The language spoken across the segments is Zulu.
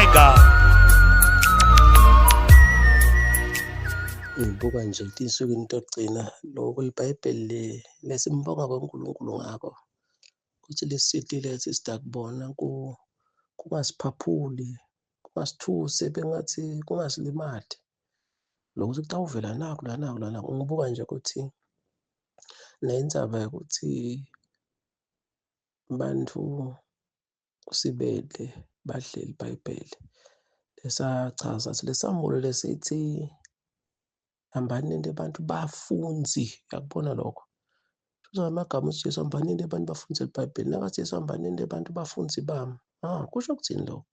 Omega. Ngibuka nje tinsukwini tokugcina lokhu liBhayibheli lesimbonga kwaNkulunkulu ngako kutsi lisitile sitakubona kungasiphaphuli kungasithuse bengathi kungasilimati lokuthi kutawuvela naku lanaku lanaku. Ngibuka nje ukuthi le ndzaba yokuthi bantfu sibele badle liBhayibheli lesachaza lesambulo lesithi hambani nente bantu bafundzi, uyakubona lokho. Kusho ngamagama uthi Jesu hambani nente bantu bafundze liBhayibheli, nakathi Jesu hambani nente bantu bafundzi bami. Ah, kusho ukuthini lokho?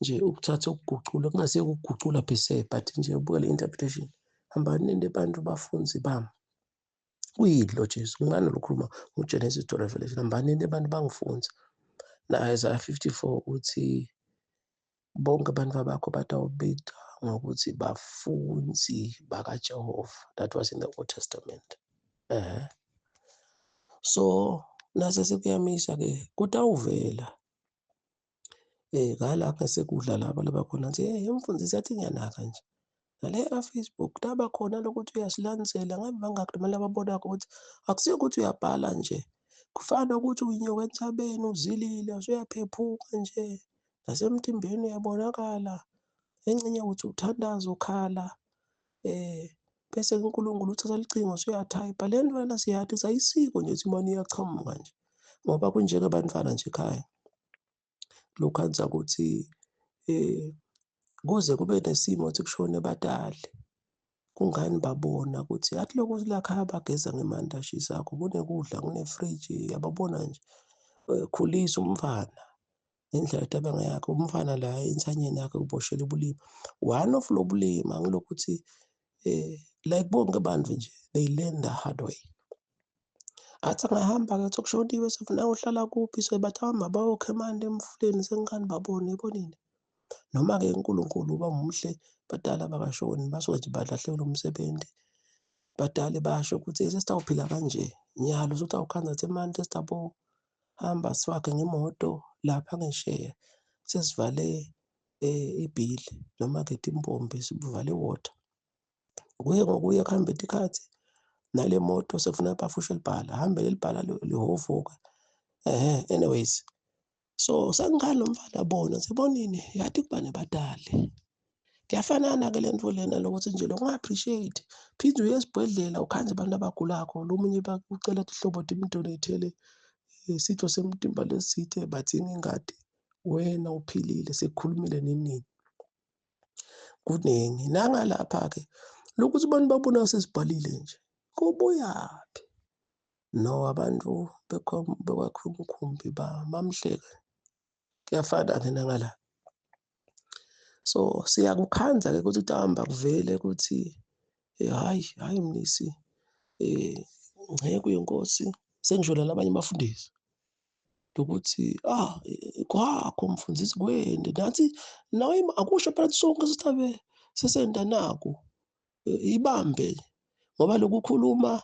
Nje ukuthatha ukugucula kungasiye ukugucula per se but nje ubuka le interpretation. Hambani nente bantu bafundzi bami. Kuyini lo Jesu? Ngani lokhuluma nguGenesis to Revelation? Hambani nente bantu bangifunze. Na-Isaiah 54 uthi bonke abantu bakho batawubitwa ngokuthi bafundzi bakaJehova. That was in the Old Testament. Eh. So nase sekuyamisa ke kutawuvela ngalapha sekudla laba labakhona nje hey umfundisi athi ngiyanaka nje nale ka-Facebook taba khona lokuthi uyasilandzela ngabe bangaki noma lababonako ukuthi akusiyo ukuthi uyabhala nje kufana nokuthi uyinyoka entsabeni uzilile usuyaphephuka nje nasemtimbeni uyabonakala engxenye uthi uthandaza ukhala bese uNkulunkulu uthatha licingo usuyathayipha le nto lena siyathi sayisiko nje ukuthi imane iyachamuka nje ngoba kunjengebantwana nje ekhaya lokhanza ukuthi kuze kube nesimo ukuthi kushone batali kungani babona ukuthi athi lokhu lakhaya bageza ngemanti ashisako kunekudla kunefriji yababona nje khulisa umfana ngendlela tabanga yakhe umfana la entsanyeni yakhe kuboshela ubulima one of lobulima ngilokuthi like bonke abantu nje they learn the hard way. Athi angahamba-ke athi kushoniwe sefuna uhlala kuphi so bathi hamba bayokha emanti emfuleni sengikani babone ebonini. Noma-ke uNkulunkulu uba muhle badala bakashoni basuke nje balahlekelwe umsebenzi badale basho ukuthi sesitawuphila kanje nyalo sotawukhandza ukuthi emanti esitabohamba siwakhe ngemoto lapha ngesheya sesivale ibhili noma-ke timpompi sivale i-water. Kuye ngokuya kuhambe tikhatsi nale moto sekufuneka bafushe libhala hambe leli bhala lihovuka anyways so sengikhala lo mfana bona sibonini yathi kuba nebatali kuyafanana-ke le nto lena lokuthi nje lokunga-appreciate phinde uye esibhedlela ukhanze abantu abagulako lo munye ucela tihlobo timdonethele isitho semtimba lesithe badinga ingadi wena uphilile sekukhulumile ninini kuningi nangalapha-ke lokuthi abantu babona sesibhalile nje kubuyaphi no abantu bekwakhe umkhumbi bamhleka kuyafana-ke nangala so siyakukhandza-ke ukuthi kutahamba kuvele ukuthi hhayi hhayi mnisi nceku yenkosi sengisho nalabanye abafundisi lokuthi kwakho mfundisi kwende nathi nawe akusho phela sonke sithabe sesenda naku ibambe ngoba lokukhuluma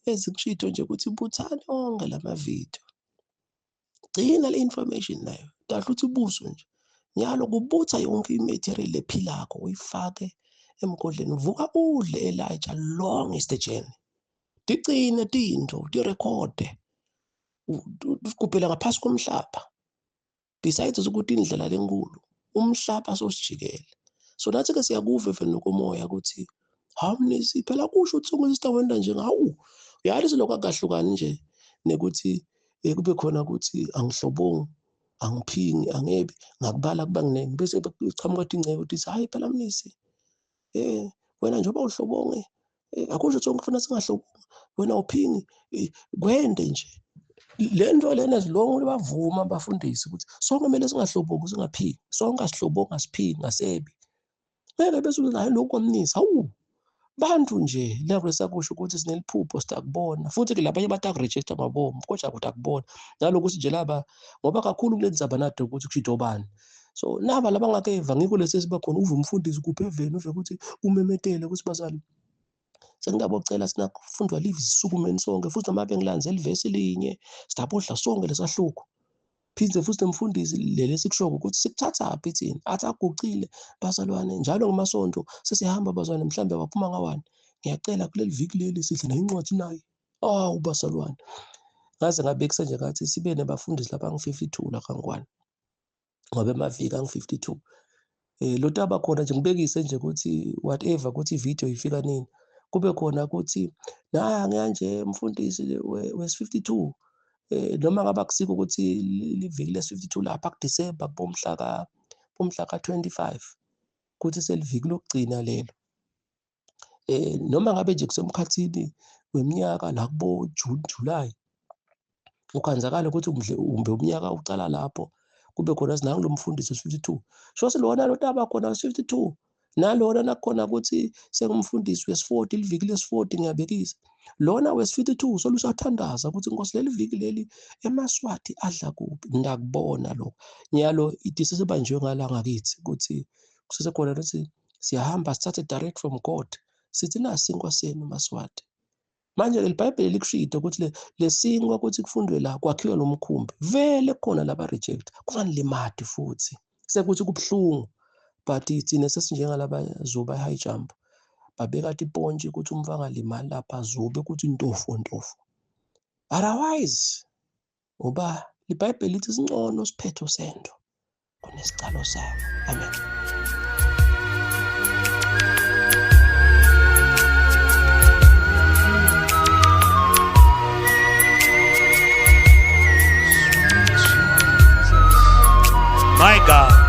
ezikushito nje ukuthi buthani onke lama video gcina le information nayo dahle ukuthi ubuso nje nyalo kubutha yonke imaterial ephilako uyifake emgodleni vuka udle Elijah long is the journey tigcine tintfo tirekhode ugubhela ngaphasi komhlaba besides ukuthi indlela lenkulu umhlaba sosijikele so nathi ke siyakuva even nokomoya ukuthi hawu mnisi phela kusho ukuthi sonke sitawenta nje hawu uyazi lokho akahlukani nje nekuthi kube khona ukuthi angihlobongi angiphingi angebi ngakubala kuba kunene bese kuchamuka ingcebo ukuthi hayi phela mnisi wena njengoba uhlobonge akusho sonke kufanele singahlobongi wena uphingi kwende nje le nto lena zilongo bavuma abafundisi ukuthi sonke kumele singahlobongi singaphingi sonke asihlobongi asiphingi asebi ngeke bese uthi hayi lokhu kwamnisi hawu bantu nje labo lesakusho ukuthi sineliphupho sitakubona futhi-ke labanye batakurejecta mabomu kodwa kuthi akubona nalokuthi nje laba ngoba kakhulu kule ndzaba nade ukuthi kusho obani so naba labangakeva ngikho lesi esiba khona uve umfundisi kuphi eveni uve ukuthi umemetele ukuthi bazali sengingabocela sinakufundwa live sisukumeni sonke futhi noma bengilandzela ivesi linye sidabodla sonke lesahluko. Phinde futhi nomfundisi leli esikushoko ukuthi sikuthathaphi thina, athi agucile bazalwane njalo ngamasonto sesihamba bazalwane, mhlambe waphuma ngawani, ngiyacela kuleli viki leli sidle nayo incwadi naye. Awu bazalwane, ngaze ngabekisa nje ngathi sibe nabafundisi lapha ngu-52 la kaNgwane, ngoba emaviki angu-52 lo taba khona nje ngibekise nje ukuthi whatever ukuthi ivideo ifika nini, kube khona ukuthi naya nje umfundisi wes-52 noma ngabe akusiko ukuthi liviki les-52 lapha kuDisemba kubomhla ka-25 kuthi seliviki lokugcina lelo, noma ngabe nje kusemkhathini weminyaka la kubo June July, ukhanzakala ukuthi umbe umnyaka ucala lapho, kube khona sinangu lo mfundisi wesi-52 sho lona lo taba khona wesi-52 nalona nakhona ukuthi sengumfundisi wesi-40 liviki lesi-40 ngiyabekisa lona wesi-52 solusathandaza ukuthi Nkosi leli viki leli emaSwati adla kuphi. Ngiyakubona lokho nyalo idise sebanjwe ngala ngakithi ukuthi kusesekhona ukuthi siyahamba sithathe direct from God, sithi nasinkwa senu maSwati. Manje leli Bhayibheli likushito ukuthi lesinkwa ukuthi kufundwe la kwakhiwe lo mkhumbi, vele khona laba reject kunganilimadi futhi sekuthi kubuhlungu, but thina sesinjengalaba zuba high jump babeka tipontshi ukuthi umfana angalimali lapha zube ukuthi ntofo ntofo. Otherwise ngoba iBhayibheli lithi singcono siphetho sento kunesicalo sayo. Amen. My God.